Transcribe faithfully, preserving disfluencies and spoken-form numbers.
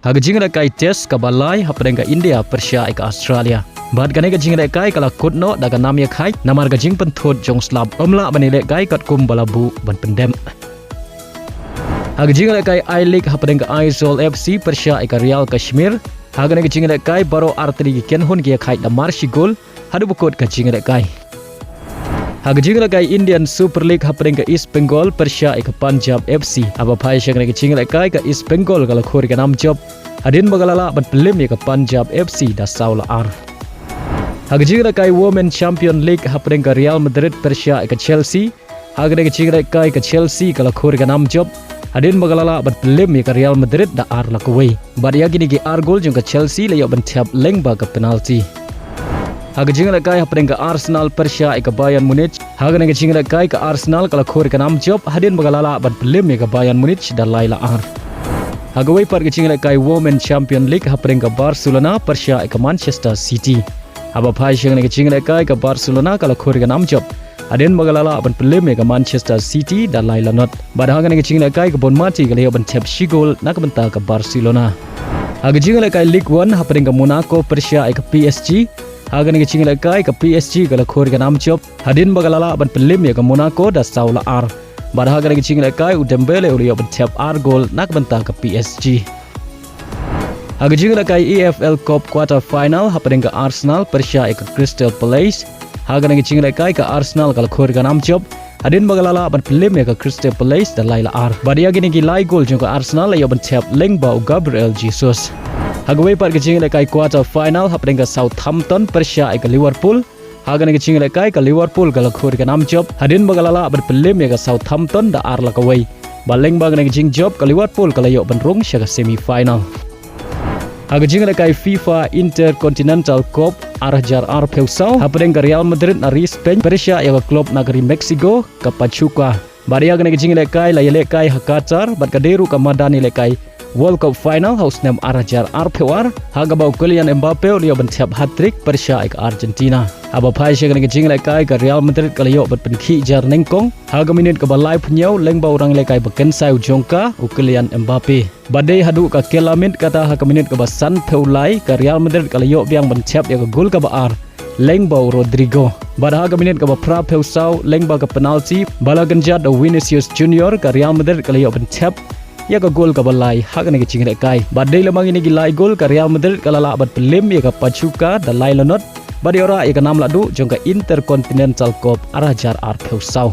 Ha ka jinglehkai test kaba lai hapdeng ka India pyrshah ïa ka Australia. Bad kane ka jinglehkai ka la kut noh da ka nam ïa khaid namar ka jingpynthut jong slap, ym lah ban ïalehkai katkum ba la buh ban pyndep. Ha ka jinglehkai I-League hapdeng ka Aizawl F C pyrshah ïa ka Real Kashmir. Ha kane ka jinglehkai baroh artylli ki kynhun ki ïa khaid da mar shi gol haduh ba kut ka jinglehkai. Ha ka jinglehkai Indian Super League hapdeng ka East Bengal pyrshah ïa ka Punjab F C. Haba phai sha kane ka jinglehkai ka East Bengal ka la khur ïa ka nam jop hadien ba ka la lah ban pynlem ïa ka Punjab F C da saw la ar. Ha ka jinglehkai Women Champion League hapdeng ka Real Madrid pyrshah ïa ka Chelsea. Ha kane ka jinglehkai ka Chelsea ka la khur ïa ka nam jop hadien ba ka la lah ban pynlem ïa ka Real Madrid da ar la kawei. Bad ïa kine ki ar gol jong ka Chelsea la ïoh ban thep lyngba ka penalty. Ha ka jinglehkai hapdeng ka Arsenal pyrshah ïa ka Bayern Munich. Ha kane ka jinglehkai ka Arsenal ka la khur ïa ka nam jop hadien ba ka la lah ban pynlem ïa ka Bayern Munich da lai la ar. Ha kawei pat ka jinglehkai Women Champion League hapdeng ka Barcelona pyrshah ïa ka Manchester City. Haba phai sha kane ka jinglehkai ka Barcelona ka la khur ïa ka nam jop hadien ba ka la lah ban pynlem ïa ka Manchester City da lai la not. Bad ha kane ka jinglehkai ka Bonmati ka la ïoh ban thep shi gol na ka bynta ka Barcelona. Ha ka jinglehkai Ligue One hapdeng ka Monaco pyrshah ïa ka P S G. Ha kane ka jinglehkai ka P S G ka la khur ïa ka nam jop hadien ba ka la lah ban pynlem ïa ka Monaco da saw la ar. Bad ha kane ka jinglehkai u Dembele u la ïoh ban thep ar gol na ka bynta ka P S G. Ha ka jinglehkai E F L Cup quarter final hapdeng ka Arsenal pyrshah ïa ka Crystal Palace. Ha kane ka jinglehkai ka Arsenal ka la khur ïa ka nam jop hadien ba ka la lah ban pynlem ïa ka Crystal Palace da lai la ar. Bad ïa kine ki lai gol jong ka Arsenal la ïoh ban thep lyngba u Gabriel Jesus. Ha kawei pat ka jinglehkai quarter final hapdeng ka Southampton pyrshah ïa ka Liverpool. Ha kane ka jinglehkai ka Liverpool ka la khur ïa ka nam jop hadien ba ka la lah ban pynlem ïa ka Southampton da ar la kawei. Bad lyngba kane ka jingjop ka Liverpool ka la ïoh ban rung sha ka semi final. Ha ka jinglehkai FIFA Intercontinental Cup ar hajar arphew saw hapdeng ka Real Madrid na ri Spain pyrshah ïa ka club na ka ri Mexico ka Pachuca. Bad ïa kane ka jinglehkai la ïalehkai ha Qatar bad ka dei ruh ka madan ïalehkai World Cup final ha u snem ar hajar arphew ar ha kaba u Kylian Mbappe u la ïoh ban thep hat-trick pyrshah ïa ka Argentina. Haba phai sha kane ka jinglehkai ka Real Madrid ka la ïoh ban pynkhih jar nyngkong ha ka minit kaba laiphew hynñiew lyngba u nongïalehkai ba kynsai u jong ka u Kylian Mbappe. Bad dei haduh ka kylla miet kata ha ka minit kaba sanphew lai ka Real Madrid ka la ïoh biang ban thep ïa ka gol kaba ar lyngba u Rodrygo. Bad ha ka minit kaba phraphew saw lyngba ka penalty ba la kynjat da u Vinicius Junior ka Real Madrid ka la ïoh ban thep ïa ka gol kaba lai ha kane ka jinglehkai. Bad dei lem bad kine ki lai gol ka Real Madrid ka la lah ban pynlem ïa ka Pachuca da lai la not bad ïoh rah ïa ka nam lahduh jong ka Intercontinental Cup ar hajar arphew saw.